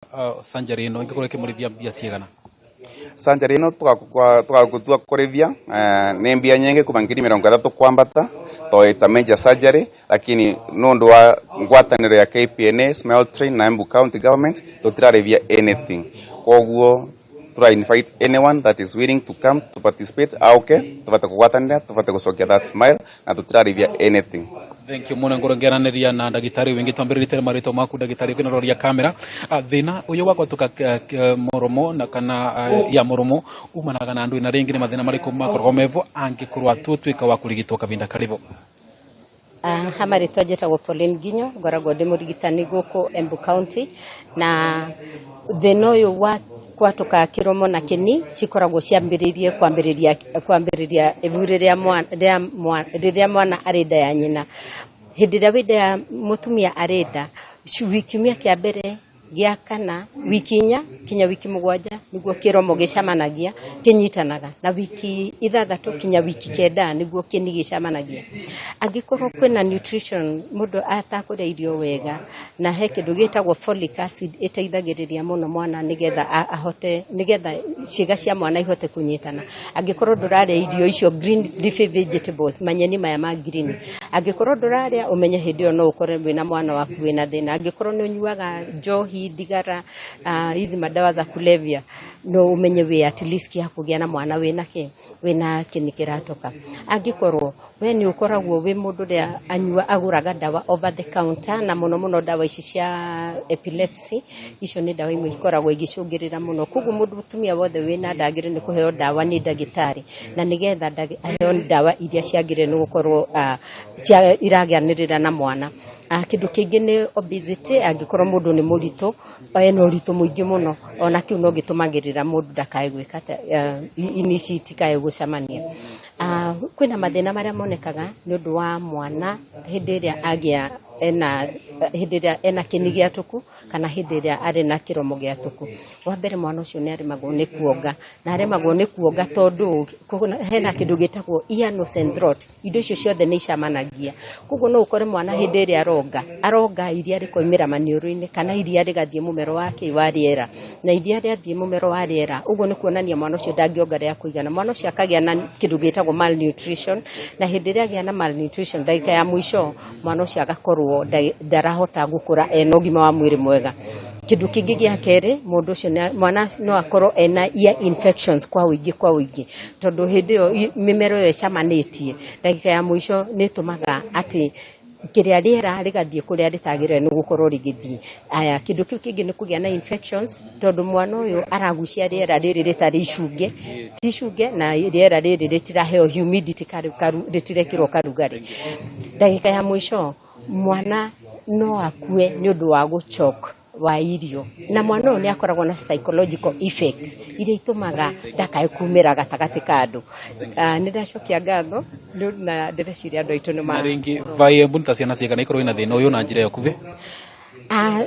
Surgery ĩno ĩngĩkorwo ĩkĩmũrĩhia mbia cigana? Surgery ĩno tugagutua kũrĩthia nĩ mbia nyingĩ, kuma 30,000 kwambata, to it's a major surgery, lakini nundu wa ngwatanĩro ya KPNA, Smile Train na Embu County Government, tũtirarĩhia anything. Koguo tura invite anyone that is willing to come to participate auke, tubate kugwatanĩra, tubate gũcokia that smile, na tũtirarĩhia anything. Thank you muno. Ngoro ngiaranĩria na ndagĩtarĩ wingi. Twambĩrĩrie marĩtwa maku, ndagĩtarĩ, ũkĩnororia kamera. Thĩna ũyũ wa gwatũka mũromo na kana ya mũromo umanaga na andũ na rĩngĩ nĩ mathĩna marĩkũ makoragwo mevo angĩkorwo atuĩka wa kũrigitwo kavinda karĩvo? Ha marĩtwa njĩtagwo Pauline Nginyo, ngoragwo ndĩ mũrigitani gũkũ Embu County, na thĩna ũyũ wa kwatũka kĩromo na kĩni cikoragwo ciambĩrĩirie kwambĩrĩria ibu rĩrĩa mwana, rĩrĩa mwana arĩ nda ya nyina. Hĩndĩ ĩrĩa wĩ nda ya mũtumia arĩ nda, kiumia kĩa mbere, gĩa kana, wiki 4 kinya wiki 7 nĩguo kĩromo gĩcamanagia, kĩnyitanaga, na wiki 6 kinya wiki 9 nĩguo kĩni gĩcamanagia. Angĩkorwo kwĩna nutrition, mũndũ atakũrĩa irio wega, na he kĩndũ gĩtagwo folic acid ĩteithagĩrĩria mũno mwana nĩgetha ahote, nĩgetha ciĩga cia mwana ihote kũnyitana. Angĩkorwo ndũrarĩa irio icio, green leafy vegetables, manyeni maya ma green, angĩkorwo ndũrarĩa, ũmenye hĩndĩ ĩyo no ũkore wĩna mwana waku wĩna thĩna. Angĩkorwo nĩ ũnyuaga njohi, thigara, hizi madawa za kulevya, no ũmenye wĩ at risk ya kũgĩa na mwana wĩna kĩ, wĩna kĩni kĩratoka. Angĩkorwo we nĩ ũkoragwo wĩ mũndũ ũrĩa anyua, agũraga ndawa over the counter, na mũno mũno ndawa ici cia epilepsy, icio nĩ ndawa imwe ikoragwo igĩcũngĩrĩra mũno. Koguo mũndũ mũtumia wothe wĩna nda agĩrĩire nĩ kũheo ndawa nĩ ndagĩtarĩ, na nĩgetha aheo ndawa iria ciagĩrĩire nĩ gũkorwo cia iragĩanĩrĩra na mwana. Kĩndũ kĩngĩ nĩ obesity. Angĩkorwo mũndũ nĩ mũritũ, ena ũritũ mũingĩ mũno, ona kĩu no gĩtũmagĩrĩra mũndũ ndakae gwĩka ini ici itikae gũcemania. Kwĩna mathĩna marĩa monekaga nĩ ũndũ wa mwana hĩndĩ ĩrĩa agĩa ena, hĩndĩ ĩrĩa ena kĩni gĩatũku kana hĩndĩ ĩrĩa arĩ na kĩromo gĩatũku. Wa mbere, mwana ũcio nĩ aremagwo nĩ kuonga, na aremagwo nĩ kuonga tondũ hena kĩndũ gĩtagwo ear, nose and throat, indo icio ciothe nĩ icamanagia. Koguo no ũkore mwana hĩndĩ ĩrĩa aronga, aronga iria rĩkoimĩra maniũrũ-inĩ kana iria rĩgathiĩ mũmero wa kĩ, wa rĩera, na iria rĩathiĩ mũmero wa rĩera, ũguo nĩ kuonania mwana ũcio ndangĩonga rĩa kũigana. Mwana ũcio akagĩa na kĩndũ gĩtagwo malnutrition, na hĩndĩ ĩrĩa agĩa na malnutrition, ndagĩka ya mũico mwana ũcio agakorwo ndarahota gũkũra ena ũgima wa mwĩrĩ mwega. Kĩndũ kĩngĩ gĩa kerĩ, mũndũ ũcio mwana no akorwo ena ear infections kwa ũingĩ, tondũ hĩndĩ ĩyo mĩmero ĩyo ĩcamanĩtie, ndagĩka ya mũico nĩ ĩtũmaga atĩ kĩrĩa rĩera rĩgathiĩ kũrĩa rĩtagĩrĩire nĩ gũkorwo rĩgĩthiĩ. Aya, kĩndũ kĩu kĩngĩ nĩ kũgĩa na infections, tondũ mwana ũyũ aragucia rĩera rĩrĩ rĩtarĩ icunge, ti icunge, na rĩera rĩrĩ rĩtiraheo humidity, rĩtirekĩrwo karugarĩ. Ndagĩka ya mũico mwana no akue nĩ ũndũ wa gũchoke wa irio, na mwana ũyũ nĩ akoragwo na psychological effects iria itũmaga ndakae kumĩra gatagatĩ ka andũ. Nĩ ndacokia ngatho na ndĩreciria andũ aitũ nĩ ma. Na rĩngĩ vai Embu nĩ ta ciana cigana ikorwo ina thĩna ũyũ na njĩra ya ũkuhĩ?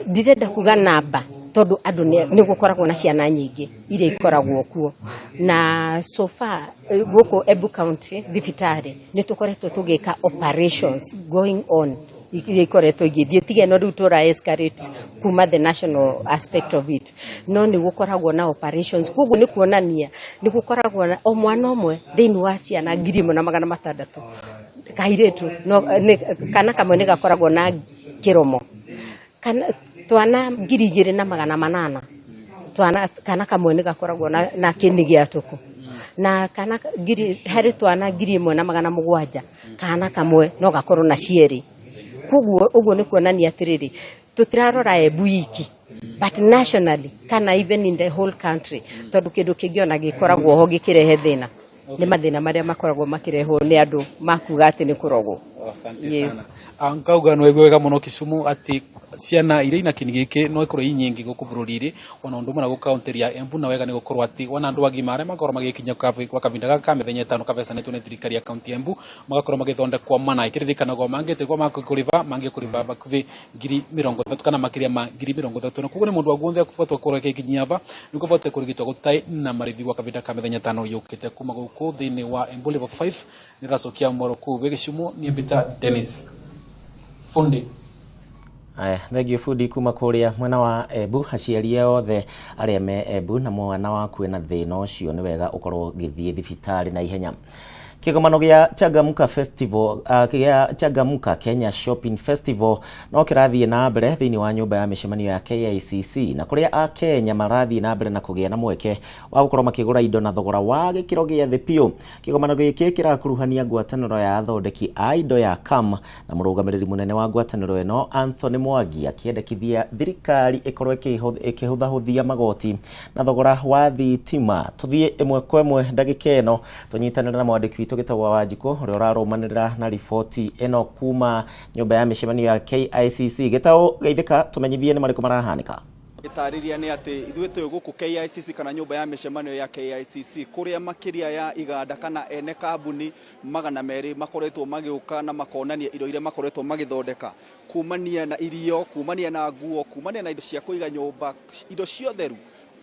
Ndirenda kuga namba, tondũ andũ nĩ gũkoragwo na ciana nyingĩ iria ikoragwo kuo, na so far gũkũ Embu County thibitarĩ nĩ tũkoretwo tũgĩka operations going on iria ikoretwo igĩthiĩ, tiga ĩno rĩu tũra escalate kuma the national aspect of it, no nĩ gũkoragwo na operations. Koguo nĩ kuonania nĩ gũkoragwo na o mwana ũmwe thĩinĩ wa ciana 1600, kairĩtu no, kana kamwe nĩ gakoragwo na kĩromo, kana twana 2800, twana kana kamwe nĩ gakoragwo na kĩni gĩatũku, na kana ngiri harĩ twana 1700, kana kamwe no gakorwo na cierĩ. Koguo ũguo nĩ kuonania atĩrĩrĩ, tũtirarora Embu iki, but nationally kana even in the whole country, tondũ kĩndũ kĩngĩ ona gĩkoragwo ho gĩkĩrehe thĩna nĩ mathĩna marĩa makoragwo makĩrehwo nĩ andũ makuga atĩ nĩ kũrogwo. Asante Yes. sana. Ngauga nĩ waigua wega mũno Kisumu atĩ ciana iria ina kĩni gĩkĩ no ikorwo i nyingĩ gũkũ bũrũri-inĩ, ona ũndũ ũmwe na gũkũ kaũntĩ ya Embu, na wega nĩ gũkorwo atĩ ona andũ agima arĩa makorwo magĩkinya kwa kahinda gaka ka mĩthenya 5 kabecanĩtwo nĩ thirikari ya kaũntĩ ya Embu, magakorwo magĩthondekwo mana ikĩririkanagwo mangĩtĩkwo makũrĩba mangĩkũrĩba hakuhĩ 30,000 kana makĩria ma 30,000, na koguo nĩ mũndũ wa guothe akũbatwo gũkorwo agĩkinyia aba nĩguo abote kũrigitwo gũtarĩ na marĩhi gwa kahinda ka mĩthenya 5 yũkĩte. Kuma gũkũ thĩinĩ wa Embu level 5 nĩracokia mwaro kũu wĩ Gĩcumu. Niĩ Peter Dennis Fundi. Aya, thengiũ bundi kuma kũrĩa mwena wa Embu. Aciari othe arĩa me Embu na mwana waku ena thĩna ũcio, nĩ wega ũkorwo ũgĩthiĩ thibitarĩ na ihenya. Kĩgomano gĩa Changamka Festival, gĩa Changamka Kenya Shopping Festival no kĩrathiĩ na mbere thĩinĩ wa nyũmba ya mĩcemanio ya KICC, na kũrĩa Akenya marathiĩ na mbere na kũgĩa na mweke wa gũkorwo makĩgũra indo na thogora wa gĩkĩro gĩa thĩ biũ. Kĩgomano gĩkĩ kĩrakuruhania ngwatanĩro ya athondeki a indo ya KAM, na mũrũgamĩrĩri mũnene wa ngwatanĩro ĩno Anthony Mwangi akĩendekithia thirikari ĩkorwo ĩkĩhũthahũthia magoti na thogora wa thitima. Tũthiĩ ĩmwe kwa ĩmwe ndagĩka ĩno tũnyitanĩre na mwandĩki witũ Gĩtagwo Wanjikũ, ũrĩa ũrarũmanĩrĩra na riboti ĩno kuma nyũmba ya mĩcemanio ya KICC. Gĩtaũ, geithĩka, tũmenyithie nĩ marĩkũ marahanĩka. Gĩtarĩria nĩ atĩ ithuĩ twĩ gũkũ KICC, kana nyũmba ya mĩcemanio ya KICC, kũrĩa makĩria ya iganda kana ene kambuni 200 makoretwo magĩũka na makonania indo iria makoretwo magĩthondeka, kumania na irio, kumania na nguo, kumania na indo cia kũiga nyũmba, indo ciothe.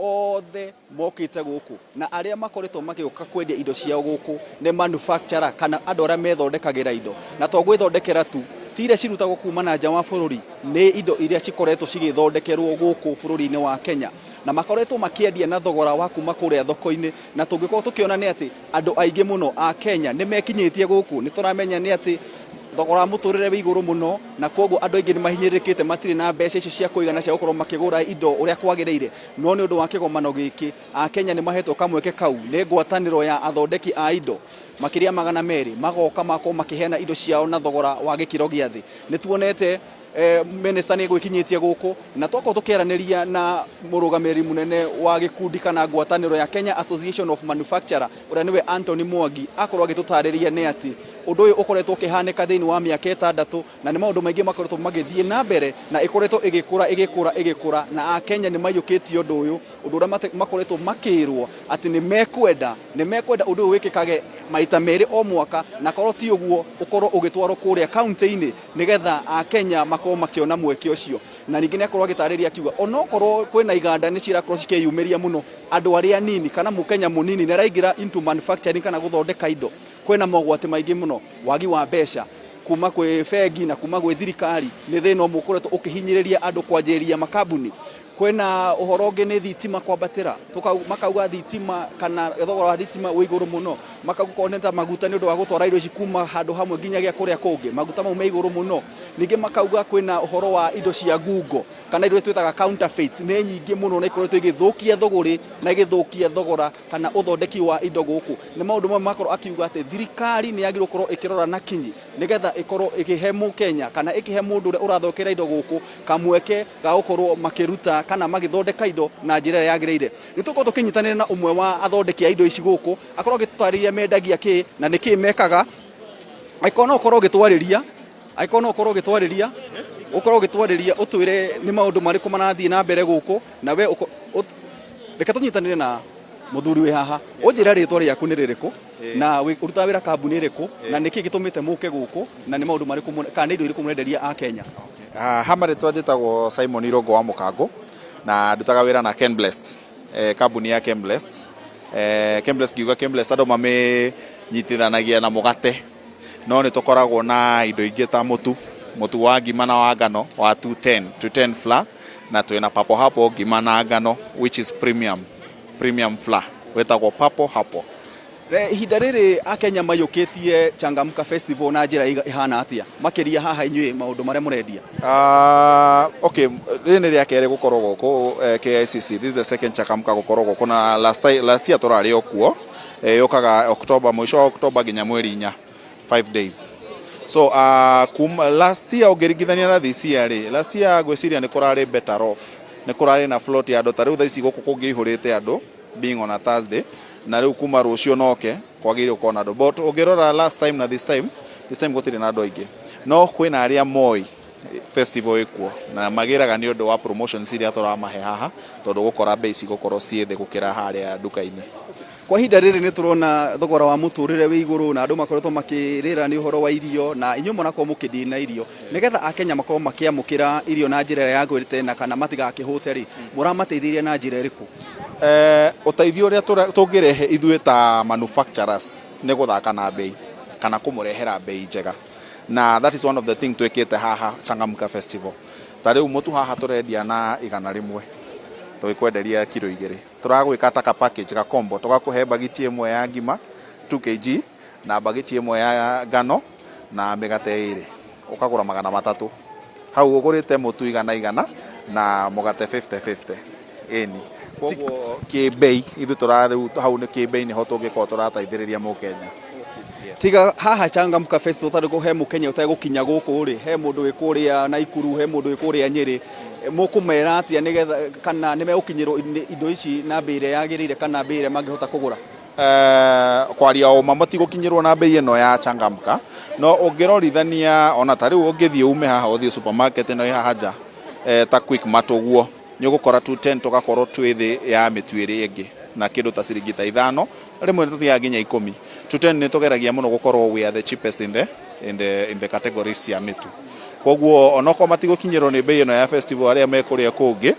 Othe mokĩte gũkũ, na arĩa makoretwo magĩũka kwendia indo ciao gũkũ nĩ manufacturer kana andũ arĩa methondekagĩra indo, na to gwĩthondekera tu, ti iria cirutagwo kuma na nja wa bũrũri, nĩ indo iria cikoretwo cigĩthondekerwo gũkũ bũrũri-inĩ wa Kenya, na makoretwo makĩendia na thogora wa kuma kũrĩa thoko-inĩ. Na tũngĩkorwo tũkĩona nĩ atĩ andũ aingĩ mũno a Kenya nĩ mekinyĩtie gũkũ. Nĩ tũramenya nĩ atĩ thogora wa mũtũrĩre wĩ igũrũ mũno, na koguo andũ aingĩ nĩ mahinyĩrĩrĩkĩte, matirĩ na mbeca icio cia kũigana cia gũkorwo makĩgũra indo ũrĩa kwagĩrĩire. No nĩ ũndũ wa kĩgomano gĩkĩ, Akenya nĩ mahetwo kamweke kau nĩ ngwatanĩro ya athondeki a indo makĩria 200, magoka makorwo makĩheana indo ciao na thogora wa gĩkĩro gĩa thĩ. Nĩ tuonete minister nĩ gwĩkinyĩtie gũkũ, na twakorwo tũkĩaranĩria na mũrũgamĩrĩri mũnene wa gĩkundi kana ngwatanĩro ya Kenya Association of Manufacturer, ũrĩa nĩwe Anthony Mwangi, akorwo agĩtũtarĩria nĩ atĩ ũndũ ũyũ ũkoretwo ũkĩhanĩka thĩinĩ wa mĩaka 6, na nĩ maũndũ maingĩ makoretwo magĩthiĩ na mbere, na ĩkoretwo ĩgĩkũra, ĩgĩkũra, ĩgĩkũra, na Akenya nĩ maiyũkĩtie ũndũ ũyũ, ũndũ ũrĩa makoretwo makĩrwo atĩ nĩ mekwenda ũndũ ũyũ wĩkĩkage maita merĩ o mwaka, na korwo ti ũguo ũkorwo ũgĩtwarwo kũrĩa kaunti-inĩ, nĩgetha Akenya makorwo makĩona mweke ũcio. Na ningĩ nĩ akorwo agĩtarĩria akiuga onokorwo kwĩna iganda nĩ cirakorwo cikĩyumĩria mũno, andũ arĩa anini kana mũkenya mũnini nĩ araingĩra into manufacturing kana gũthondeka indo, kwĩna mogwati maingĩ mũno. Wagi wa mbeca kuma kwĩ bengi na kuma gwĩ thirikari nĩ thĩna ũmwe ũkoretwo ũkĩhinyĩrĩria andũ kwanjĩrĩria makambuni. Kwĩna ũhoro ũngĩ nĩ thitima kwambatĩra. Makauga thitima kana thogora wa thitima wĩ igũrũ mũno. Makauga korwo nĩ ta maguta, nĩ ũndũ wa gũtwara indo ici kuma handũ hamwe nginyagia kũrĩa kũngĩ, maguta mau me igũrũ mũno. Ningĩ makauga kwĩna ũhoro wa indo cia ngungo kana indo twĩtaga counterfeits nĩ nyingĩ mũno, na ikoretwo igĩthũkia thũgũrĩ na igĩthũkia thogora kana ũthondeki wa indo gũkũ. Nĩ maũndũ mamwe makorwo akiuga atĩ thirikari nĩ yagĩrĩirwo gũkorwo ĩkĩrora na kinyi, nĩgetha ĩkorwo ĩkĩhe mũkenya kana ĩkĩhe mũndũ ũrĩa ũrathondekera indo gũkũ kamweke ga gũkorwo makĩruta kana magĩthondeka indo na njĩra ĩrĩa yagĩrĩire. Nĩ tũkorwo tũkĩnyitanĩra na ũmwe wa athondeki a indo ici gũkũ, akorwo agĩtũtarĩria mendagia kĩ na nĩ kĩ mekaga. Angĩkorwo no ũkorwo ũgĩtwarĩria, angĩkorwo no ũkorwo ũgĩtwarĩria, ũtwĩre nĩ maũndũ marĩkũ marathiĩ na mbere gũkũ. Na we reke tũnyitanĩre na mũthuri wĩ haha. Ũnjĩre rĩtwa rĩaku nĩ rĩrĩkũ, na ũrutaga wĩra kambuni ĩrĩkũ, na nĩkĩ gĩtũmĩte mũke gũkũ, na nĩ maũndũ marĩkũ kana nĩ indo irĩkũ mũrenderia a Kenya? Hama rĩtwa njĩtagwo Simon Irongo wa Mũkango, na ndutaga wĩra na Ken Blessed, kambuni ya Ken Blessed. Ken Blessed, ngiuga Ken Blessed andũ mamĩnyitithanagia na mũgate, no nĩ tũkoragwo na indo ingĩ ta mũtu, mũtu wa ngima na wa ngano wa 210, 210 flour, na twĩna Papo Hapo ngima na ngano, which is premium, premium flour wĩtagwo Papo Hapo. Ihinda rĩrĩ Akenya maiyũkĩtie Changamka Festival na njĩra ĩhana atĩa, makĩria haha inyuĩ maũndũ marĩa mũrendia? Okay, rĩrĩ nĩ rĩa kerĩ gũkorwo gũkũ KICC. This is the second Changamka gũkorwo gũkũ, na last, time, last year tũrarĩ o kuo. Yũkaga October, mũico wa October nginya mweri 4, 5 days. So kuma last year ũngĩringithania na this year rĩ, last year ngwĩciria nĩ kũrarĩ better off, nĩ kũrarĩ na float ya andũ. Ta rĩu thaa ici gũkũ kũngĩihũrĩte andũ, being on a Thursday, na rĩu kuma rũciũ noke kwagĩrĩire gũkorwo na andũ. But ũngĩrora last time na this time, this time gũtirĩ na andũ aingĩ, no kwĩna arĩa moĩ festival ĩkuo na magĩraga nĩ ũndũ wa promotions iria tũramahe haha, tondũ gũkora bei cigũkorwo ciĩ thĩ gũkĩra harĩa nduka-inĩ. Kwa ihinda rĩrĩ nĩ tũrona thogora wa mũtũrĩre wĩ igũrũ, na andũ makoretwo makĩrĩra nĩ ũhoro wa irio, na inyuĩ mũrakorwo mũkĩndini na irio. Nĩgetha Akenya makorwo makĩamũkĩra irio na njĩra ĩrĩa yagĩrĩte na kana matigakĩhũte rĩ, mũramateithĩrĩria na njĩra ĩrĩkũ? Ũteithio ũrĩa tũngĩrehe ithuĩ ta manufacturers nĩ gũthaka na bei kana kũmũrehera bei njega, na that is one of the thing twĩkĩte haha Changamka Festival. Ta rĩu mũtu haha tũrendia na 100, tũgĩkwenderia kiro 2. Tũragwĩka ta ka package, ka combo, tũgakũhe bagiti ĩmwe ya ngima 2 kg na bagiti ĩmwe ya ngano na mĩgate 2, ũkagũra 300. Hau ũgũrĩte mũtu 100 na mũgate 50-50. Ĩni koguo kĩmbei ithuĩ tũrarĩu hau nĩ kĩmbei nĩho tũngĩkorwo tũrateithĩrĩria mũkenya. Tiga haha Changamka Festival tondũ he mũkenya ũtegũkinya gũkũ rĩ, he mũndũ wĩ kũrĩa Naikuru, he mũndũ wĩ kũrĩa Nyĩrĩ, mũkũmera atĩa nĩgetha kana nĩ megũkinyĩrwo indo ici na mbei ĩrĩa yagĩrĩire kana mbei ĩrĩa mangĩhota kũgũra? Kwaria ũma, matigũkinyĩrwo na mbei ĩno ya Changamka, no ũngĩrorithania ona ta rĩu ũngĩthiĩ ume haha ũthiĩ supermarket ĩno ĩ haha nja, ta Quickmart ũguo, nĩ ũgũkora 210 tũgakorwo twĩ thĩ ya mĩtu ĩrĩa ĩngĩ na kĩndũ ta ciringi ta 5, rĩmwe nĩ tũthiaga nginya 10. 210 nĩ tũgeragia mũno gũkorwo we are the cheapest in the categories cia mĩtu. Koguo onokorwo matigũkinyĩrwo nĩ mbei ĩno ya festival, arĩa me kũrĩa kũngĩ,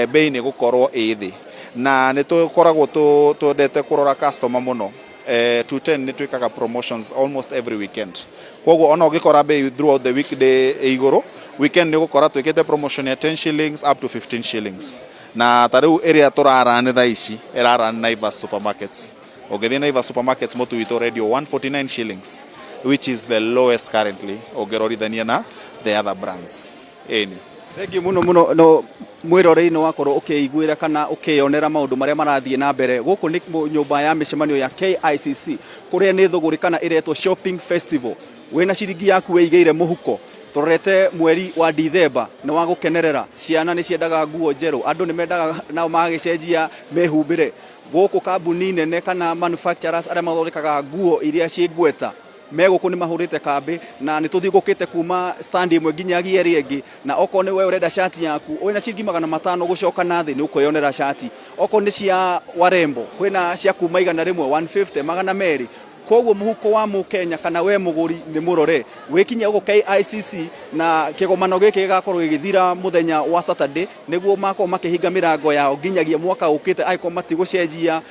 bei nĩ gũkorwo ĩ thĩ, na nĩ tũkoragwo twendete kũrora customer mũno. 210 nĩ twĩkaga promotions almost every weekend, koguo ona ũngĩkora bei throughout the weekday ĩ igũrũ, weekend nĩ ũgũkora twĩkĩte promotion ya 10 shillings up to 15 shillings. Na ta rĩu ĩrĩa tũrarani thaa ici ĩrarani Naivas supermarkets. Ũngĩthiĩ Naivas supermarkets, mũtu witũ ũrendio 149 shillings, which is the lowest currently ũngĩrorithania na the other brands. Ĩni. Thengiũ mũno mũno. No mwĩrorei-inĩ wakorwo ũkĩiguĩra kana ũkĩyonera maũndũ marĩa marathiĩ na mbere gũkũ nĩ nyũmba ya mĩcemanio ya KICC, kũrĩa nĩ thũgũrĩ kana ĩretwo shopping festival. Wĩna ciringi yaku wĩigĩire mũhuko, tũrorete mweri wa Dithemba nĩ wa gũkenerera. Ciana nĩ ciendaga nguo njerũ, andũ nĩ mendaga nao magagĩcenjia mĩhumbĩre. Gũkũ kambuni nene kana manufacturers arĩa mathondekaga nguo iria ciĩ ngweta me gũkũ, nĩ mahũrĩte kambĩ na nĩ tũthiũngũkĩte kuma stand ĩmwe nginyagia ĩrĩa ĩngĩ. Na okorwo nĩ we ũrenda cati yaku, wĩna ciringi 500 gũcoka na thĩ, nĩ ũkwĩyonera cati. Okorwo nĩ cia warembo, kwĩna cia kuma 100, 150, 200. Koguo mũhuko wa mũkenya kana we mũgũri nĩ mũrore wĩkinyia gũkũ KICC, na kĩgomano gĩkĩ gĩgakorwo gĩgĩthira mũthenya wa Saturday, nĩguo makorwo makĩhinga mĩrango yao nginyagia mwaka ũkĩte, angĩkorwo matigũcenjia,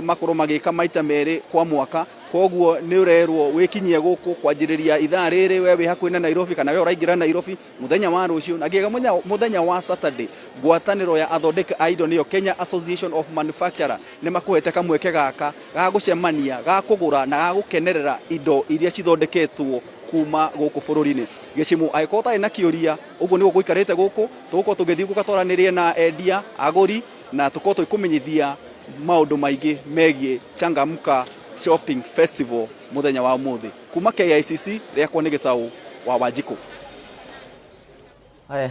makorwo magĩka maita merĩ kwa mwaka. Koguo nĩ ũrerwo wĩkinyie gũkũ kwanjĩrĩria ithaa rĩrĩ, we wĩ hakuhĩ na Nairobi kana we ũraingĩra Nairobi mũthenya wa rũciũ na nginya mũthenya wa Saturday. Ngwatanĩro ya athondeki a indo, nĩyo Kenya Association of Manufacturer, nĩ makũhete kamweke gaka ga gũcemania, ga kũgũra na ga gũkenerera indo iria cithondeketwo kuma gũkũ bũrũri-inĩ. Gĩcimu, angĩkorwo ũtarĩ na kĩũria, ũguo nĩguo gũikarĩte gũkũ. Tũgũkorwo tũgĩthiũngũka twaranĩrie na endia, agũri, na tũkorwo tũgĩkũmenyithia maũndũ maingĩ megiĩ Changamka Shopping Festival mũthenya wa ũmũthĩ. Kuma KICC, rĩakwa nĩ Gĩtaũ wa Wanjikũ. Haya,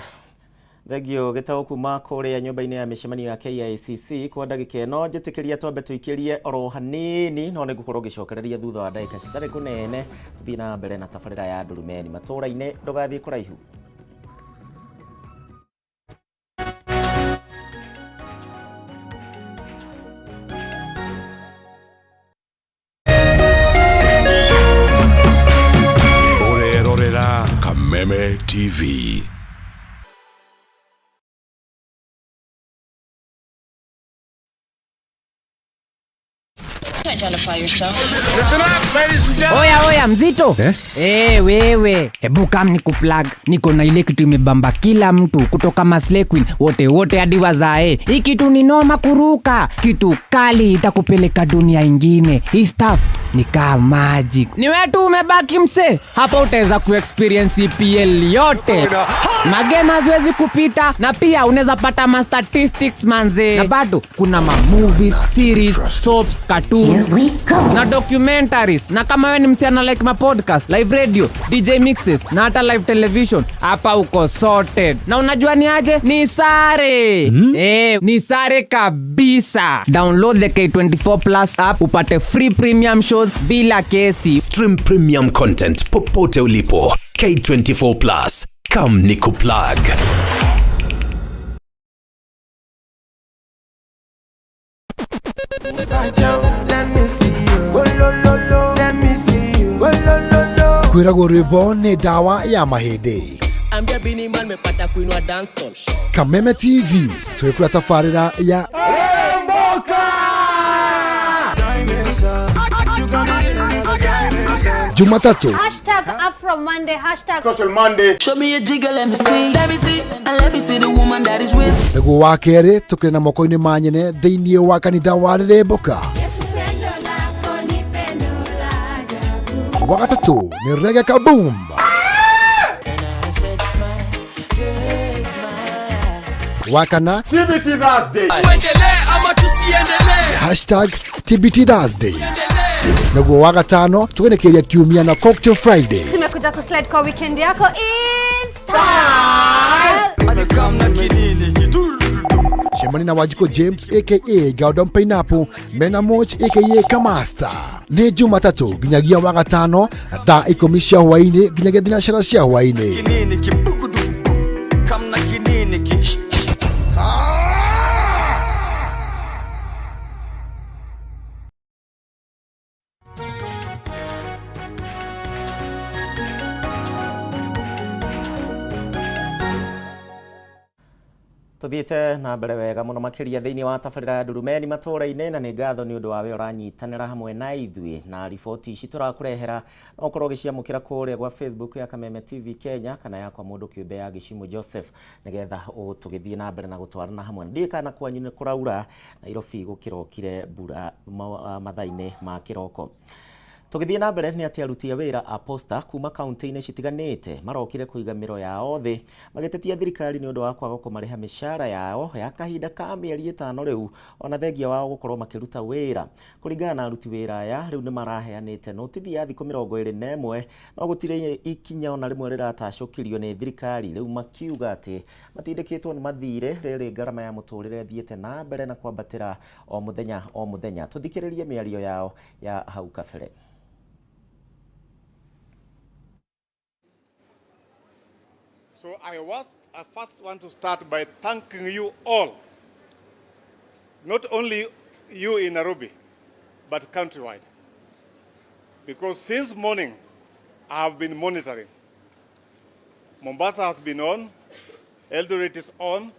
thengio Gĩtaũ kuma kũrĩa nyũmba-inĩ ya mĩcemanio ya KICC. Kwa ndagĩka ĩno njĩtĩkĩria twambe tũikĩrie oro hanini, no nĩ ngũkorwo ngĩcokereria thutha wa ndagĩka citarĩ kũnene, tũthiĩ na mbere na tabarĩra ya Ndurumeni matũũra-inĩ. Ndũgathiĩ kũraihu. Ũrerorera Kameme TV. Identify yourself. Oya oya, mzito eh? Hey, wewe, hebu kam nikuplug. Niko na ile kitu imebamba kila mtu kutoka maslay queen wote wote hadi wazae. Hii kitu ni noma kuruka, kitu kali itakupeleka dunia ingine. Hii stuff ni kaa magic. Ni wewe tu umebaki mse hapa, utaweza kuexperience EPL yote, magame haziwezi kupita, na pia unaweza pata ma statistics manze, na bado kuna ma movies, series, soaps, cartoons na documentaries. Na kama wewe ni msichana, like ma podcast, live radio, DJ mixes na hata live television, hapa uko sorted. Na unajua ni aje? Ni sare, ni sare kabisa. Download the K24 Plus app upate free premium shows bila kesi. Stream premium content popote ulipo. K24 Plus. Come nikuplug. Let me see you. Oh, lo, lo, lo. Let me see you. Oh, lo, lo, lo. Kwĩragwo rwĩmbo nĩ ndawa ya mahĩndĩ. Ambia Bini Man mepata kuinua dancehall. Kameme TV twĩkũra tabarĩra ya Dimension. You got me in another dimension. Jumatatũ Hashtag Hashtag Afro Monday, hashtag Social Monday. Show me a jigger, let me see. Let me see, and let me see the woman that is with. Naguo wa kerĩ tũkĩrĩ na moko-inĩ ma nyene thĩinĩ wa kanitha wa Rĩrĩmbũka. Wa gatatũ nĩ Reggae Kaboom. Wa kana TBT Thursday. Tuendelee ama tusiendelee? Hashtag TBT Thursday. Naguo wa gatano tũgenekeria kiumia na Cocktail Friday. Tumekuja kuslide kwa weekend yako is style. Cemani na Wanjikũ James aka Gordon Pineapple mena Moch aka Kamasta nĩ Jumatatũ nginyagia wa gatano thaa 10 cia hwaĩ-inĩ nginyagia thinacara cia hwaĩ-inĩ. Kinini kibukuduku, kamna kinini ki. Tuthiĩte na mbere wega mũno makĩria thĩinĩ wa tabarĩra ya Ndurumeni matũũra-inĩ, na nĩ ngatho nĩ ũndũ wa we ũranyitanĩra hamwe na ithuĩ na riboti ici tũrakũrehera. No ũkorwo ũgĩciamũkĩra kũrĩa gwa Facebook ya Kameme TV Kenya kana yakwa mũndũ kĩũmbe ya Gĩcimu Joseph, nĩgetha tũgĩthiĩ na mbere na gũtwarana hamwe. Ndiũĩ kana kwanyu nĩ kũraura. Nairobi gũkĩrokire mbura mathaa-inĩ ma kĩroko. Tũgĩthiĩ na mbere nĩ atĩ aruti a wĩra a Posta kuma kaunti-inĩ citiganĩte marokire kũiga mĩro yao thĩ magĩtetia thirikari nĩ ũndũ wa kwaga kũmarĩha mĩcara yao ya kahinda ka mĩeri 5 rĩu, ona thengia wao gũkorwo makĩruta wĩra. Kũringana na aruti wĩra aya, rĩu nĩ maraheanĩte notithi ya thikũ 21, no gũtirĩ ikinya ona rĩmwe rĩratacũkirio nĩ thirikari. Rĩu makiuga atĩ matindĩkĩtwo nĩ mathirĩ rĩrĩ ngarama ya mũtũrĩre ĩthiĩte na mbere na kwambatĩra o mũthenya o mũthenya. Tũthikĩrĩrie mĩario yao ya hau kabere. So I first want to start by thanking you all, not only you in Nairobi, but countrywide. Because since morning, I have been monitoring. Mombasa has been on, Eldoret is on,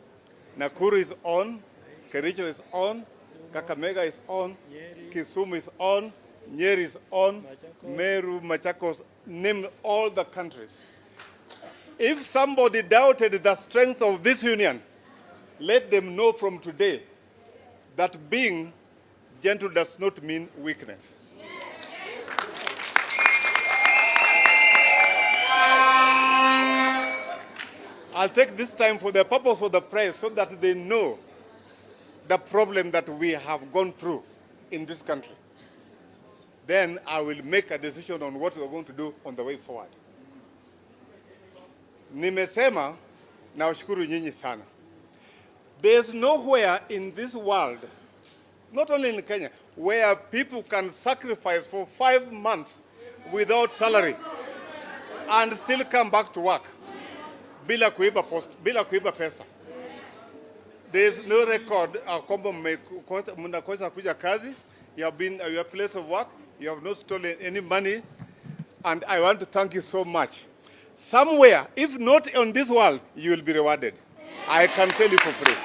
Nakuru is on, Kericho is on, Kakamega is on, Kisumu is on, Nyeri is on, Meru, Machakos, name all the countries. If somebody doubted the strength of this union, let them know from today that being gentle does not mean weakness. I'll take this time for the purpose of the press so that they know the problem that we have gone through in this country. Then I will make a decision on what we are going to do on the way forward. Nimesema na washukuru nyinyi sana. There's nowhere in this world, not only in Kenya, where people can sacrifice for 5 months without salary and still come back to work bila kuiba post, bila kuiba pesa. There's no record kwamba mnakosa kuja kazi. You have been at your place of work, you have not stolen any money, and I want to thank you so much. Somewhere, if not on this world, you will be rewarded. I can tell you for free.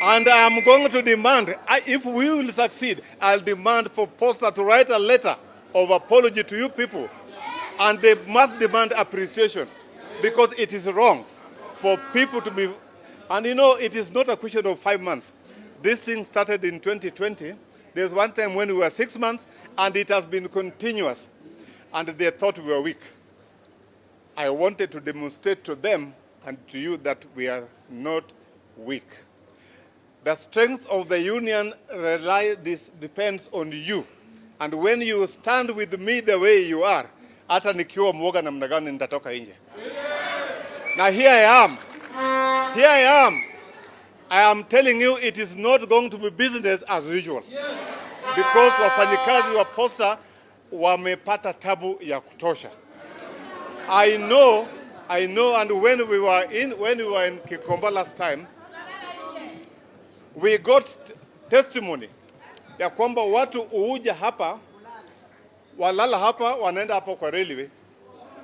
And I am going to demand, if we will succeed, I'll demand for Posta to write a letter of apology to you people. And they must demand appreciation, because it is wrong for people to be... And you know, it is not a question of 5 months. This thing started in 2020. There's one time when we were 6 months, and it has been continuous. And they thought we were weak. I wanted to demonstrate to them and to you that we are not weak. The strength of the union depends on you. And when you stand with me the way you are, hata nikiwa mwoga namna gani nitatoka nje. Now here I am. Here I am. I am telling you it is not going to be business as usual. Because wafanyikazi wa Posta wamepata tabu ya kutosha. I know, and when we were in Kikomba last time, we got testimony ya kwamba watu uuja hapa, walala hapa, wanaenda hapo kwa railway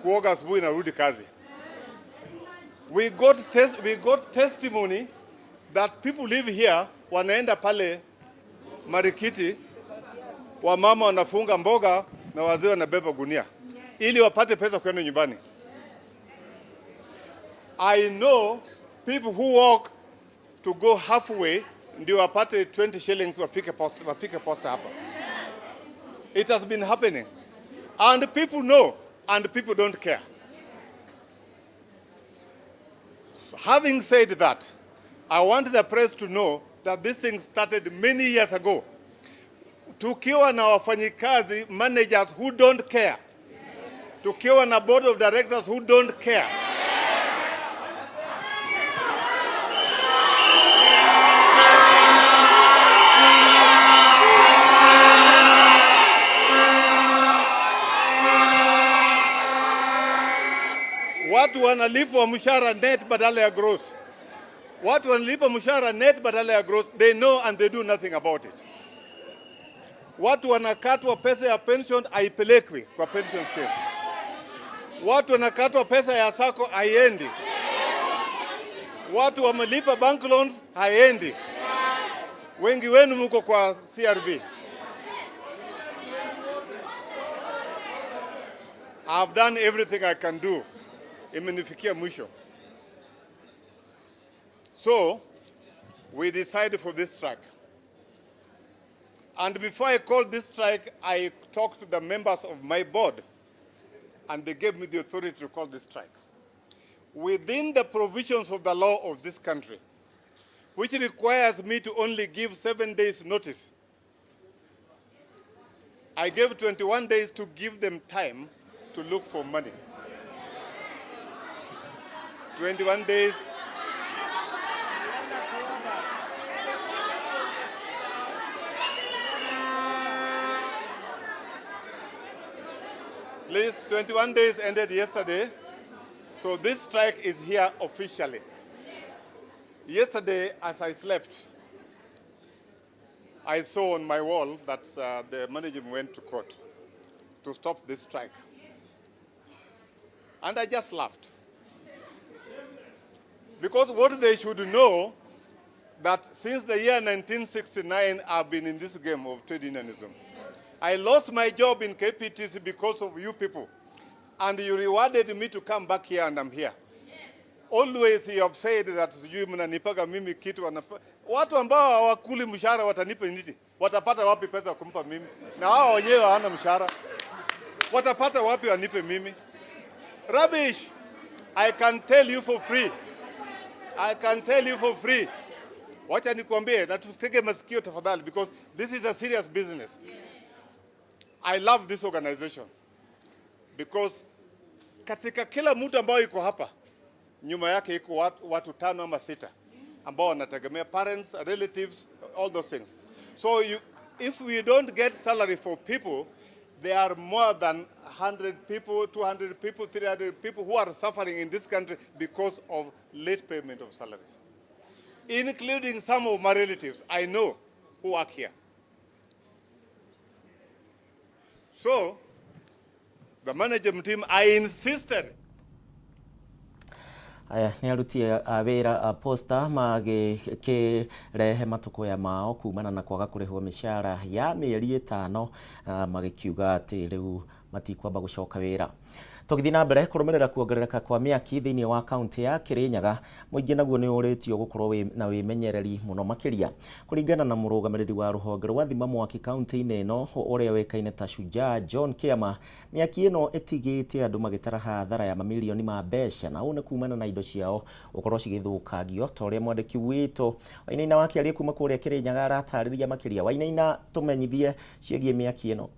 kuoga asubuhi na rudi kazi. We got testimony that people live here, wanaenda pale Marikiti, wamama wanafunga mboga, na wazee wanabeba gunia ili wapate pesa kwenda nyumbani. I know people who walk to go halfway ndio wapate 20 shillings wafike posta hapa. It has been happening. And people know, and people don't care. So having said that, I want the press to know that this thing started many years ago. Tukiwa na wafanyikazi managers who don't care. Tukiwa na board of directors who don't care. Watu wanalipwa mshahara net badala ya gross. Watu wanalipwa mshahara net badala ya gross. They know and they do nothing about it. Watu wanakatwa pesa ya pension haipelekwi kwa pension scheme. Watu wanakatwa pesa ya sacco haiendi. Watu wamelipa bank loans haiendi. Wengi wenu mko kwa CRB. I've done everything I can do. Imenifikia mwisho. So, we decided for this strike. And before I called this strike, I talked to the members of my board, and they gave me the authority to call this strike. Within the provisions of the law of this country, which requires me to only give 7 days notice, I gave 21 days to give them time to look for money. 21 days. Please, 21 days ended yesterday. So this strike is here officially. Yesterday, as I slept, I saw on my wall that the management went to court to stop this strike. And I just laughed. Because what they should know, that since the year 1969, I've been in this game of trade unionism. I lost my job in KPTC because of you people. And you rewarded me to come back here, and I'm here. Yes. Always you have said that sijui mnanipaga mimi kitu. Watu ambao hawakuli mshahara watanipa nini? Watapata wapi pesa kumpa mimi? Na hao wenyewe hawana mshahara. Watapata wapi wanipe mimi? Rubbish. I can tell you for free. I can tell you for free. Wacha nikuambie na tusitege masikio tafadhali, because this is a serious business. I love this organization because katika kila mtu ambaye yuko hapa nyuma yake iko watu 5 ama 6 ambao wanategemea parents, relatives, all those things. So if we don't get salary for people, there are more than 100 people, 200 people, 300 people who are suffering in this country because of late payment of salaries, including some of my relatives I know who work here. So, the management team, I insisted. Aya nĩ aruti a wĩra a Posta magĩkĩrehe matũkũya mao kumana na kwaga kũrĩhwo mĩcara ya mĩeri 5, magĩkiuga atĩ rĩu matikwamba gũcoka wĩra. Tũgĩthiĩ na mbere kũrũmĩrĩra kuongerereka kwa mĩaki thĩinĩ wa kaunti ya Kirinyaga, mũingĩ naguo nĩ ũrĩtio gũkorwo na wĩmenyereri mũno makĩria. Kũringana na mũrũgamĩrĩri wa rũhonge rwa thima mwaki kaunti-inĩ ĩno ũrĩa ũĩkaine ta Shujaa John Kiama, mĩaki ĩno ĩtigĩte andũ magĩtara hathara ya mamirioni ma mbeca, na ũũ nĩ kumana na indo ciao gũkorwo cigĩthũkangio, ta ũrĩa mwandĩki witũ Wainaina wa Kĩarie kuma kũrĩa Kirinyaga aratarĩria makĩria. Wainaina, tũmenyithie ciĩgiĩ mĩaki ĩno.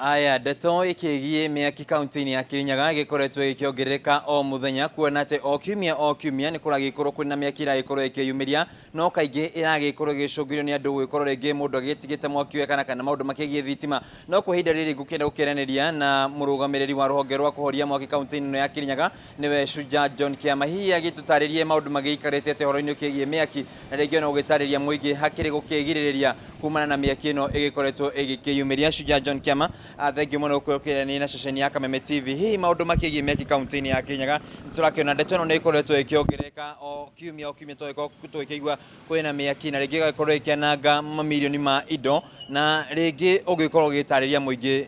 Aya, ndeto ikigie mĩaki kaunti-inĩ ya Kirinyaga ĩgĩkoretwo ĩkĩongerereka o mũthenya, kuona atĩ o kiumia o kiumia nĩ kũragĩkorwo kwĩna mĩaki ĩragĩkorwo ĩkĩyumĩria, no kaingĩ ĩragĩkorwo ĩgĩcũngĩrĩrio nĩ andũ gũgĩkorwo rĩngĩ mũndũ agĩtigĩte mwaki we kana maũndũ makĩgiĩ thitima. No kwa ihinda rĩrĩ ngũkĩenda gũkĩaranĩria na mũrũgamĩrĩri wa rũhonge rwa kũhoria mwaki kaunti-inĩ ĩno ya Kirinyaga, nĩwe Shujaa John Kiama, hihi agĩtũtarĩrie maũndũ magĩikarĩte atĩa ũhoro-inĩ ũkĩgiĩ mĩaki, na rĩngĩ ona gũgĩtarĩria mũingĩ hakĩrĩ gũkĩgirĩrĩria kumana na mĩaki ĩno ĩgĩkoretwo ĩgĩkĩyumĩria. Shujaa John Kiama, Thengiũ mũno gũkorwo ũkĩaranĩria na ceceni ya Kameme TV. Hihi maũndũ makĩgiĩ mĩaki kaunti-inĩ ya Kirinyaga, nĩ tũrakĩona ndeto ĩno nĩ ĩkoretwo ĩkĩongerereka o kiumia o kiumia, tũgagĩkorwo tũgĩkĩigua kwĩna mĩaki na rĩngĩ ĩgagĩkorwo ĩkĩananga mamirioni ma indo, na rĩngĩ ũngĩkorwo ũgĩtarĩria mũingĩ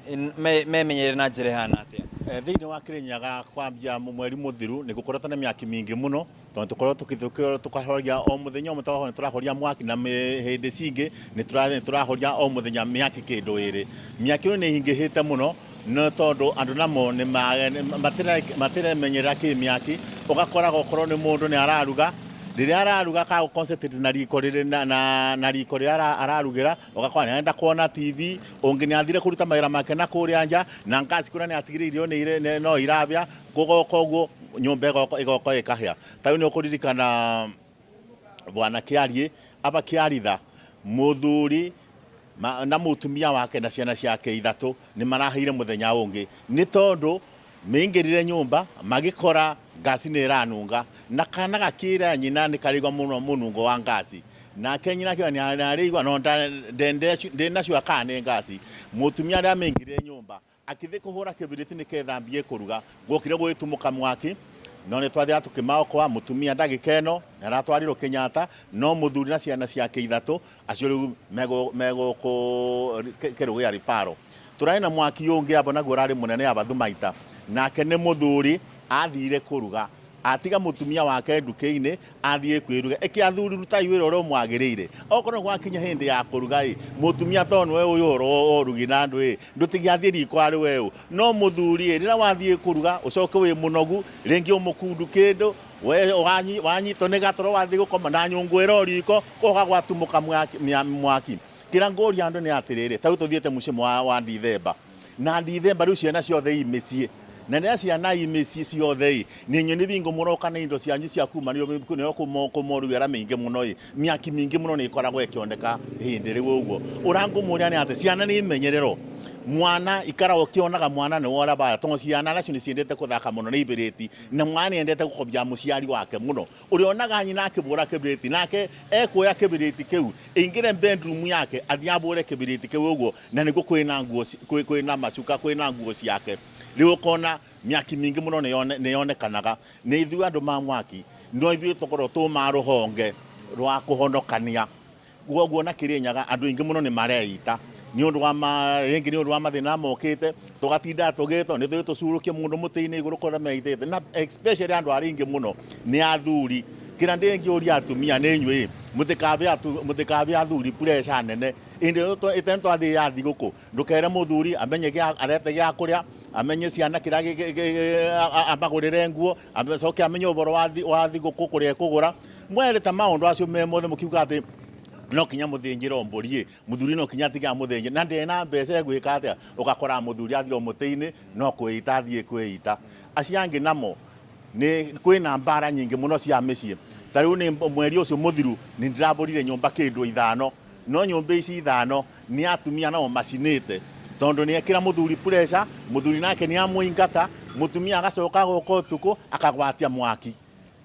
memenyerere na njĩra ĩhana atĩa? Thĩinĩ wa Kirinyaga kwambia mweri mũthiru nĩ gũkoretwo na mĩaki mĩingĩ mũno, tondũ tũkoretwo tũkahoria o mũthenya o mũthenya nĩ tũrahoria mwaki, na hĩndĩ cingĩ nĩ tũrahoria o mũthenya mĩaki kĩndũ ĩrĩ. Mĩaki ĩyo nĩ ĩingĩhĩte mũno no tondũ andũ namo matiremenyerera kĩmĩaki, ũgakora okorwo nĩ mũndũ nĩ araruga, rĩrĩa araruga akaga concentrate na riko rĩrĩ na riko rĩrĩa ararugĩra, ũgakora nĩ arenda kuona TV, ũngĩ nĩ athire kũruta mawĩra make na kũrĩa nja, na ngasi kũrĩa nĩ atigire irio no irabĩa, gũgoka ũguo nyũmba ĩgoka ĩkahĩa. Ta rĩu nĩ ũkũririkana bwana Kĩariĩ, aba Kĩaritha, mũthuri na mũtumia wake na ciana ciake ithatũ nĩ maraheire mũthenya ũngĩ, nĩ tondũ meingĩrire nyũmba magĩkora ngasi nĩ ĩranunga, na kana gakĩra nyina nĩ karĩigua mũno mũnungo wa ngasi, nake nyina akiuga nĩ arĩigua no ndĩnacio kana nĩ ngasi. Mũtumia arĩa meingĩrire nyũmba akĩthiĩ kũhũra kĩbiriti nĩketha mbie kũruga, gwokire gwĩtumũka mwaki, no nĩ twathiaga tũkĩmaokoa. Mũtumia ndagĩka ĩno nĩ aratwarirwo Kenyatta, no mũthuri na ciana ciake ithatũ acio rĩu megũkũ kĩrũ gĩa ribaro. Tũrarĩ na mwaki ũngĩ abo naguo ũrarĩ mũnene aba Thumaita, nake nĩ mũthuri athire kũruga, atiga mũtumia wake nduka-inĩ athiĩ kwĩruga. Ĩkĩ athuri rutai wĩra ũrĩa ũmwagĩrĩire, okorwo gwakinya hĩndĩ ya kũruga ĩ, mũtumia to nĩwe ũyũ ũhoro ũrugi na andũ ĩ, ndũtige athiĩ riko arĩ we ũ. No mũthuri ĩ, rĩrĩa wathiĩ kũruga ũcoke wĩ mũnogu, rĩngĩ ũmũkundu kĩndũ, we wanyitwo nĩ gatoro wathiĩ gũkoma na nyũngũ ĩro riko, koga gwatumũka mwaki. Kĩrĩa ngũria andũ nĩ atĩrĩrĩ, ta rĩu tũthiĩte mũciĩ wa Ndithemba, na Ndithemba rĩu ciana ciothe i mĩciĩ, na rĩrĩa ciana i mĩciĩ ciothe ĩ, nĩ inyuĩ nĩ bingo mũroka na indo cianyu cia kuma nĩo kũmorugĩra mĩingĩ mũno ĩ, mĩaki mĩingĩ mũno nĩ ĩkoragwo ĩkĩoneka hĩndĩ rĩu ũguo. Ũrangũmũria nĩ atĩ ciana nĩ imenyererwo, mwana ikara ũkĩonaga mwana nĩ wora bara, tondũ ciana nacio nĩ ciendete kũthaka mũno nĩ ibĩrĩti, na mwana nĩ endete gũkobia mũciari wake mũno. Ũrĩonaga nyina akĩbũra kĩbiriti, nake ekuoya kĩbiriti kĩu ĩingĩre bedroom yake athiĩ abũre kĩbiriti kĩu ũguo, na nĩguo kwĩna nguo kwĩna macuka, kwĩna nguo ciake. Rĩu ũkona mĩaki mĩingĩ mũno nĩ yonekanaga. Nĩ ithuĩ andũ ma mwaki, no ithuĩ tũkorwo tũma rũhonge rwa kũhonokania. Koguo na Kĩrĩnyaga andũ aingĩ mũno nĩ mareita nĩ ũndũ wa rĩngĩ nĩ ũndũ wa mathĩna mokĩte, tũgatinda tũgĩtwo nĩ tũthiĩ tũcurũkie mũndũ mũtĩ-inĩ igũrũ kũrĩa meitĩte, na especially andũ arĩa aingĩ mũno nĩ athuri. Kĩrĩa ndĩngĩũria atumia nĩ inyuĩ, mũtikabe athuri pressure nene. Ĩndĩ ĩyo twathiĩ ya thigũkũ, ndũkere mũthuri amenye arete gĩa kũrĩa, amenye ciana kĩrĩa amagũrĩre nguo, acoke amenye ũhoro wa thigũkũ kũrĩa ekũgũra. Mwerĩ ta maũndũ acio me mothe mũkiuga atĩ no kinya mũthĩnjĩro mbũri ĩ, mũthuri no kinya atige amũthĩnje, na ndena na mbeca egwĩka atĩa? Ũgakora mũthuri athiĩ o mũtĩ-inĩ no kwĩita athiĩ kwĩita. Acio angĩ namo nĩ kwĩna mbara nyingĩ mũno cia mĩciĩ. Ta rĩu nĩ mweri ũcio mũthiru nĩ ndĩrabũrire nyũmba kĩndũ ithano, no nyũmba ici ithano nĩ atumia nao macinĩte, tondũ nĩ ekĩra mũthuri pressure, mũthuri nake nĩ amũingata, mũtumia agacoka agoka ũtukũ akagwatia mwaki.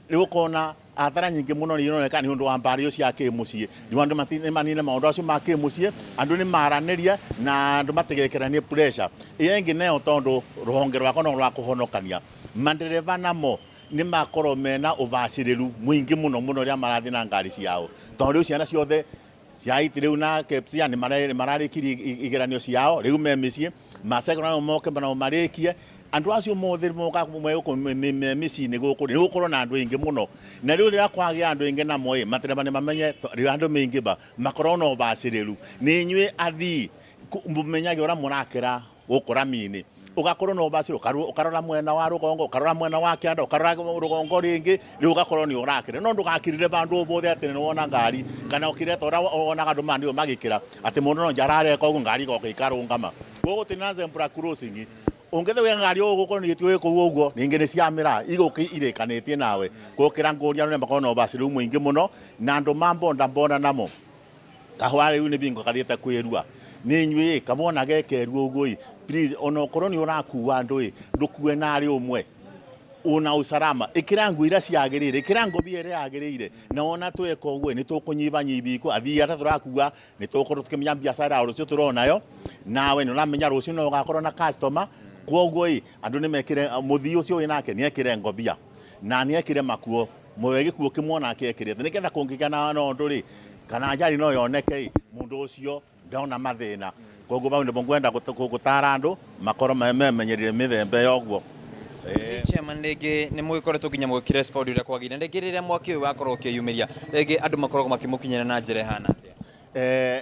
Rĩu ũkona athara nyingĩ mũno nĩ ironeka nĩ ũndũ wa mbara icio cia kĩmũciĩ. Rĩu andũ nĩ manine maũndũ acio ma kĩmũciĩ, andũ nĩ maranĩrie na andũ matigekĩranie pressure. Ĩyo ĩngĩ nayo tondũ rũhonge rwakwa no rwa kũhonokania, mandereba namo nĩ makorwo mena ũbacĩrĩru mũingĩ mũno mũno rĩrĩa marathiĩ na ngari ciao, tondũ rĩu ciana ciothe cia IT rĩu na KPSEA nĩ mararĩkirie igeranio ciao, rĩu me mĩciĩ, masekondary nao moke nao marĩkie. Andũ acio mothe moka megũkũ me mĩciĩ-inĩ gũkũ, nĩ gũkorwo na andũ aingĩ mũno. Na rĩu rĩrĩa kwagĩa andũ aingĩ namo ĩ, matereba nĩ mamenye rĩrĩa andũ maingĩba makorwo na ũbacĩrĩru. Nĩ inyuĩ athii mũmenyage ũrĩa mũrakĩra gũkũ rami-inĩ, ũgakorwo na ũbacĩrĩru, ũkarora mwena wa rũgongo, ũkarora mwena wa kĩanda, ũkarora rũgongo rĩngĩ, rĩu ũgakorwo nĩ ũrakĩra. No ndũgakĩrĩre vandũ bothe atĩ nĩ wona ngari, kana ũkĩre ta ũrĩa wonaga andũ maya nĩo magĩkĩra, atĩ mũndũ no nja arareka ũguo ngari igoka ikarũngama. Koguo gũtirĩ na zebra crossing, ũngĩthiĩ wĩra ngari ũgũkorwo nĩ gĩtio gĩkũu ũguo, ningĩ nĩ ciamĩra igũka irĩkanĩtie nawe. Gũkĩra ngũria nĩ makorwo na ũbacĩrĩru mũingĩ mũno, na andũ ma bonda bonda namo kahũa rĩu nĩ bingo kathiĩte kwĩrua. Nĩ inyuĩ kamwona gekerua ũguo ĩ, please ona okorwo nĩ ũrakua andũ ĩ, ndũkue narĩ ũmwe. Una usalama ikira nguo iria ciagĩrĩire, ikira ngobia ĩrĩa yagĩrĩire, na wona tweka ũguo nĩ tũkũnyibanyibia ikuũ. Athii arĩa tũrakua nĩ tũgũkorwo tũkĩmenya biacara ya rũciũ tũronayo, nawe nĩ ũramenya rũciũ no ũgakorwo na customer. Kwoguo ĩ andũ nĩ mekĩre, mũthii ũcio wĩ nake nĩ ekĩre ngobia na nĩ ekĩre makuo mwe gĩkuo kĩmwe onake ekĩrĩte, nĩgetha kũngĩgĩa na ũndũ rĩ, kana ajali no yoneke ĩ, mũndũ ũcio ndona mathĩna. Koguo bau nĩbo ngwenda gũtara andũ makorwo memenyerire mĩthemba ĩyo ũguo. Chairman, rĩngĩ nĩ mũgĩkoretwo nginya mũgĩkĩrespond ũrĩa kwagĩrĩire, na rĩngĩ rĩrĩa mwaki ũyũ wakorwo ũkĩyumĩria, rĩngĩ andũ makoragwo makĩmũkinyĩra na njĩra ĩhana atĩa?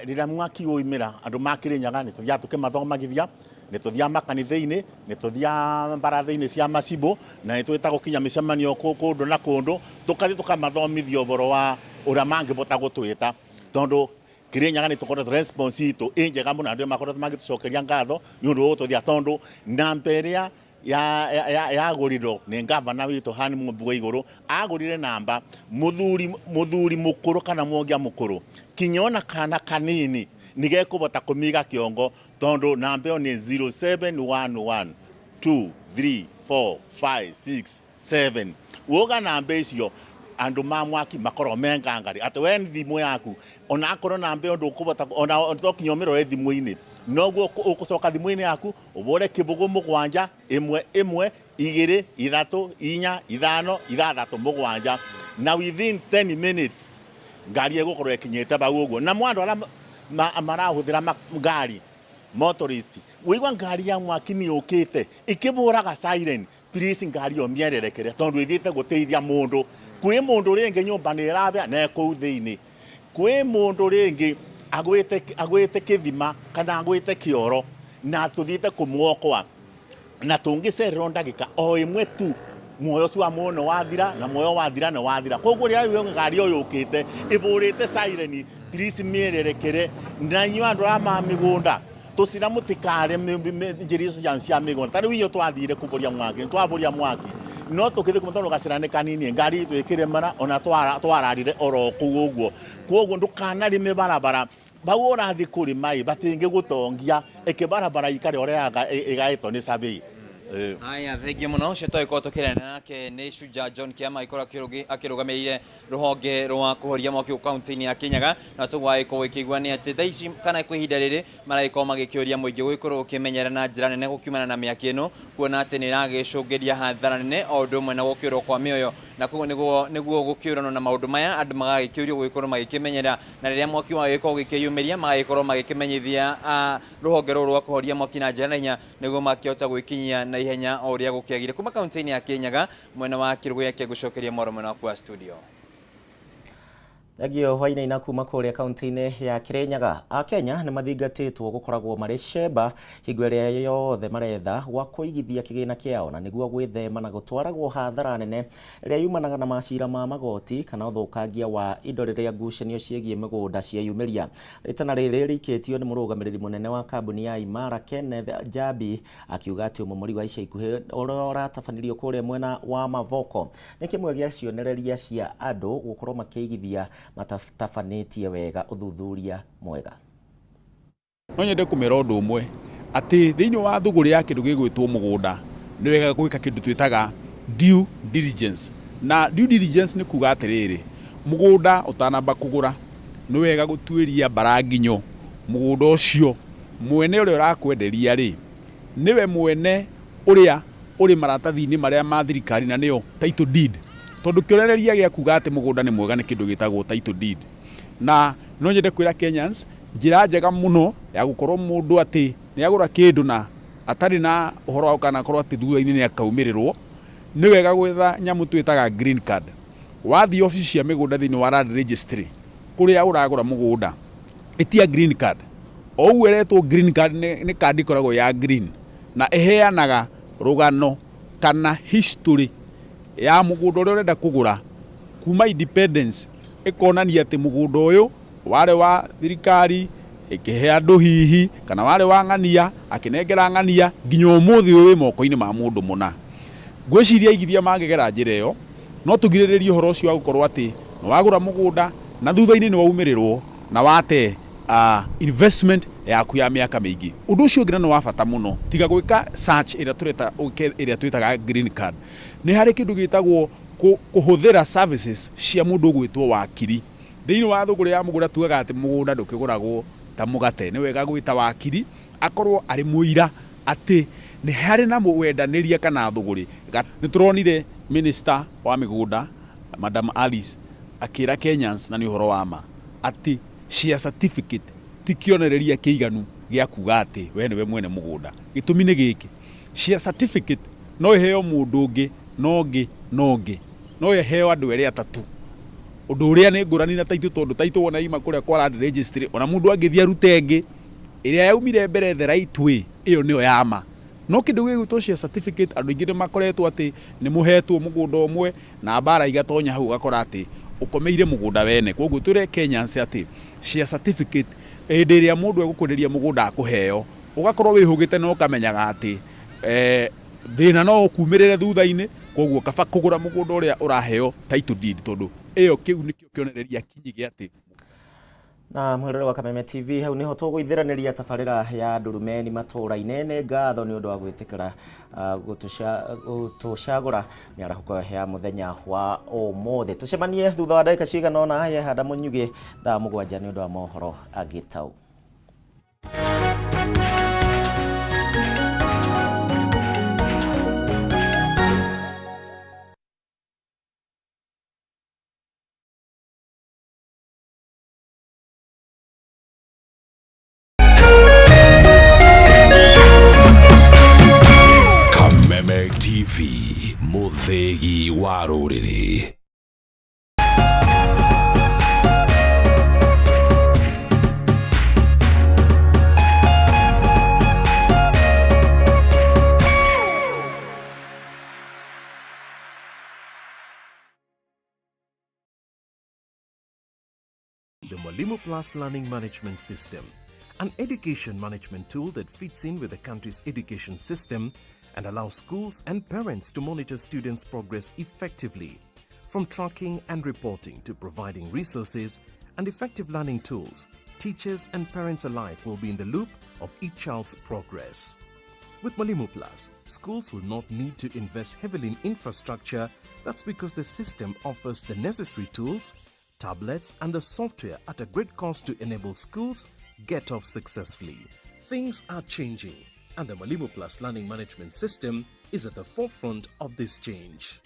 Rĩrĩa mwaki ũimĩra andũ ma Kĩrĩnyaga nĩ tũthiaga tũkĩmathomagithia, nĩ tũthiaga makanitha-inĩ, nĩ tũthiaga mbaratha-inĩ cia macibũ, na nĩ twĩtagwo kinya mĩcemanio kũndũ na kũndũ, tũkathiĩ tũkamathomithia ũhoro wa ũrĩa mangĩbota gũtwĩta, tondũ Kĩrĩnyaga nĩ tũkoretwo response itũ ĩ njega mũno, andũ makoretwo magĩtũcokeria ngatho nĩ ũndũ wa gũtũthia, tondũ namba ĩrĩa yagũrirwo nĩ ngavana witũ Anne Mũmbi wa Igũrũ, agũrire namba mũthuri mũthuri mũkũrũ kana mwongia mũkũrũ kinya ona kana kanini nĩ gekũbota kũmiga kĩongo, tondũ namba ĩyo nĩ 0711 2 3 4 5 6 7. Woga namba icio andũ ma mwaki makoragwo me ngangari atĩ we thimũ yaku ona akorwo namba ĩyo ndũkũbota ona to kinya ũmĩrore thimũ-inĩ, noguo ũgũcoka thimũ-inĩ yaku ũbũre kĩbũgũ 7 1 1 2 3 4 5 6 7, na within 10 minutes ngari ĩgũkorwo ĩkinyĩte bau ũguo. Na andũ arĩa marahũthĩra ngari motorist, wĩigua ngari ya mwaki nĩ yũkĩte ĩkĩbũraga siren, please ngari ĩyo mĩererekere, tondũ ĩthiĩte gũteithia mũndũ. Kwĩ mũndũ rĩngĩ nyũmba nĩ ĩrabĩa na ĩkũu thĩinĩ, kwĩ mũndũ rĩngĩ agwĩte kĩthima kana agwĩte kĩoro na tũthiĩte kũmuokoa, na tũngĩcererwo ndagĩka o ĩmwe tu muoyo ũcio wa mũndũ wathira, na muoyo wathira nĩ wathira. Koguo rĩrĩa ngari ĩyo yũkĩte ĩbũrĩte siren, please mĩererekere. Na inyuĩ andũ arĩa ma mĩgũnda tũcira mũtikare njĩra icio cianyu cia mĩgũnda. Ta rĩu inyuĩ twathire kũbũria mwaki, nĩ twabũria mwaki no tũkĩthiĩ kuma tondũ gacĩra nĩ kanini, ngari itũ ĩkĩremera ona twararire oro kũu ũguo. Koguo ndũkanarĩme barabara bau ũrathiĩ kũrĩma ĩ batingĩgũtongia, ĩkĩ barabara ikare ũrĩa ĩgaĩtwo nĩ survey. Haya, thengiũ mũno. Ũcio twagĩkorwo tũkĩrana nake nĩ Shujaa John Kĩama, agĩkorwo akĩrũgamĩrĩire rũhonge rwa kũhoria mwaki kaunti-inĩ ya Kĩnyaga. Na tũguo agĩkorwo ĩkĩigua nĩ atĩ thaa ici kana kwa ihinda rĩrĩ maragĩkorwo magĩkĩũria mũingĩ gũgĩkorwo ũkĩmenyera na njĩra nene gũkiumana na mĩaki ĩno, kuona atĩ nĩ ĩragĩcũngĩria hathara nene o ũndũ ũmwe na gũkĩũrwo kwa mĩoyo. Na koguo nĩguo gũkĩũranwo na maũndũ maya, andũ magagĩkĩũrio gũgĩkorwo magĩkĩmenyera, na rĩrĩa mwaki wagĩkorwo ũgĩkĩyumĩria magagĩkorwo magĩkĩmenyithia rũhonge rũrũ rwa kũhoria mwaki na njĩra na hinya, nĩguo makĩhota gwĩkinyia na ihenya o ũrĩa gũkĩagĩrĩire. Kuma kaunti-inĩ ya Kĩrĩnyaga, mwena wa Kĩrũgũya, kĩngũcokeria mwaro mwena waku wa studio. Thengio Wainaina kuma kũrĩa kaunti-inĩ ya Kĩrĩnyaga. Akenya nĩ mathingatĩtwo gũkoragwo marĩ cemba hingo ĩrĩa yothe maretha gwa kũigithia kĩgĩna kĩao, na nĩguo gwĩthema na gũtwaragwo hathara nene ĩrĩa yumanaga na macira ma magoti kana ũthũkangia wa indo rĩrĩa ngucanio ciĩgiĩ mĩgũnda cieyumĩria. Rĩtana rĩrĩ rĩikĩtio nĩ mũrũgamĩrĩri mũnene wa kambuni ya Imara Kenneth Njambi, akiuga atĩ ũmomori wa ica ikuhĩ ũrĩa ũratabanirio kũrĩa mwena wa Mavoko nĩ kĩmwe gĩa cionereria cia andũ gũkorwo makĩigithia matatabanĩtie wega ũthuthuria mwega. No nyende kũmera ũndũ ũmwe atĩ thĩinĩ wa thũgũrĩ ya kĩndũ gĩgwĩtwo mũgũnda nĩ wega gwĩka kĩndũ twĩtaga due diligence. Na due diligence nĩ kuga atĩrĩrĩ, mũgũnda ũtanamba kũgũra nĩ wega gũtuĩria mbaranginyo mũgũnda ũcio, mwene ũrĩa ũrakwenderia rĩ nĩwe mwene ũrĩa ũrĩ maratathi-inĩ marĩa ma thirikari, na nĩyo title deed, tondũ kĩonereria gĩa kuga atĩ mũgũnda nĩ mwega nĩ kĩndũ gĩtagwo title deed. Na no nyende kwĩra Kenyans njĩra njega mũno ya gũkorwo mũndũ atĩ nĩ agũra kĩndũ na atarĩ na ũhoro wa kana akorwo atĩ thutha-inĩ nĩ akaumĩrĩrwo, nĩ wega gwetha nyamũ twĩtaga green card. Wathiĩ obici cia mĩgũnda thĩinĩ wa land registry kũrĩa ũragũra mũgũnda, ĩtia green card. O ũguo ĩretwo green card, nĩ kandi ĩkoragwo ya green na ĩheanaga rũgano kana history ya mũgũnda ũrĩa ũrenda kũgũra kuma independence, ĩkonania atĩ mũgũnda ũyũ warĩ wa thirikari ĩkĩhe andũ hihi, kana warĩ wa ng'ania akĩnengera ng'ania nginya ũmũthĩ ũyũ wĩ moko-inĩ ma mũndũ mũna. Ngwĩciria aigithia mangĩgera njĩra ĩyo no tũgirĩrĩrie ũhoro ũcio wa gũkorwo atĩ nĩ wagũra mũgũnda na thutha-inĩ nĩ waumĩrĩrwo na wate investment yaku ya mĩaka mĩingĩ. Ũndũ ũcio ũngĩ na nĩ wa bata mũno, tiga gwĩka search ĩrĩa tũreta ĩrĩa twĩtaga green card, Nĩ harĩ kĩndũ gĩtagwo kũhũthĩra services cia mũndũ ũgwĩtwo wakiri. Thĩinĩ wa thũgũrĩ ya mũgũnda tugaga atĩ mũgũnda ndũkĩgũragwo ta mũgate. Nĩ wega gwĩta wakiri akorwo arĩ mũira atĩ nĩ harĩ na wendanĩria kana thũgũrĩ. Nĩ tũronire minister wa mĩgũnda Madam Alice akĩra Kenyans, na nĩ ũhoro wa ma, atĩ share certificate ti kĩonereria kĩiganu gĩa kuga atĩ we nĩwe mwene mũgũnda. Gĩtũmi nĩ gĩkĩ, share certificate no ĩheo mũndũ ũngĩ na ũngĩ na ũngĩ, no ĩheo andũ erĩ atatũ, ũndũ ũrĩa nĩ ngũrani na title, tondũ title wona ima kũrĩa kwa land registry, ona mũndũ angĩthiĩ arute ĩngĩ ĩrĩa yaumire mbere the right way, ĩyo nĩyo ya ma. No kĩndũ gĩgwĩtwo share certificate, andũ aingĩ nĩ makoretwo atĩ nĩ mũhetwo mũgũnda ũmwe na mbara igatonya hau, ũgakora atĩ ũkomeire mũgũnda wene. Koguo twĩre Kenyans atĩ share certificate, hĩndĩ ĩrĩa mũndũ egũkwenderia mũgũnda akũheo, ũgakorwo wĩhũgĩte na ũkamenyaga atĩ thĩna no ũkumĩrĩre thutha-inĩ. Koguo kaba kũgũra mũgũnda ũrĩa ũraheo title deed, tondũ ĩyo kĩu nĩkĩo kĩonereria kinyi gĩa atĩ. Na mwĩrore wa Kameme TV, hau niho tũgũithĩranĩria tabarĩra ya Ndurumeni matũũra-inĩ. Nĩ ngatho nĩ ũndũ wa gwĩtĩkĩra gũtũcagũra mĩarahũko ya mũthenya wa ũmũthĩ. Tũcemanie thutha wa ndagĩka cigana ũna yehanda mũnyugĩ thaa 7 nĩ ũndũ wa mohoro angĩ tau. Kameme TV, mũthĩgi wa rũrĩrĩ. The Mwalimu Plus Learning Management System, an education management tool that fits in with the country's education system and allows schools and parents to monitor students' progress effectively. From tracking and reporting to providing resources and effective learning tools, teachers and parents alike will be in the loop of each child's progress. With Mwalimu Plus, schools will not need to invest heavily in infrastructure. That's because the system offers the necessary tools, tablets, and the software at a great cost to enable schools get off successfully. Things are changing, and the Mwalimu Plus Learning Management System is at the forefront of this change.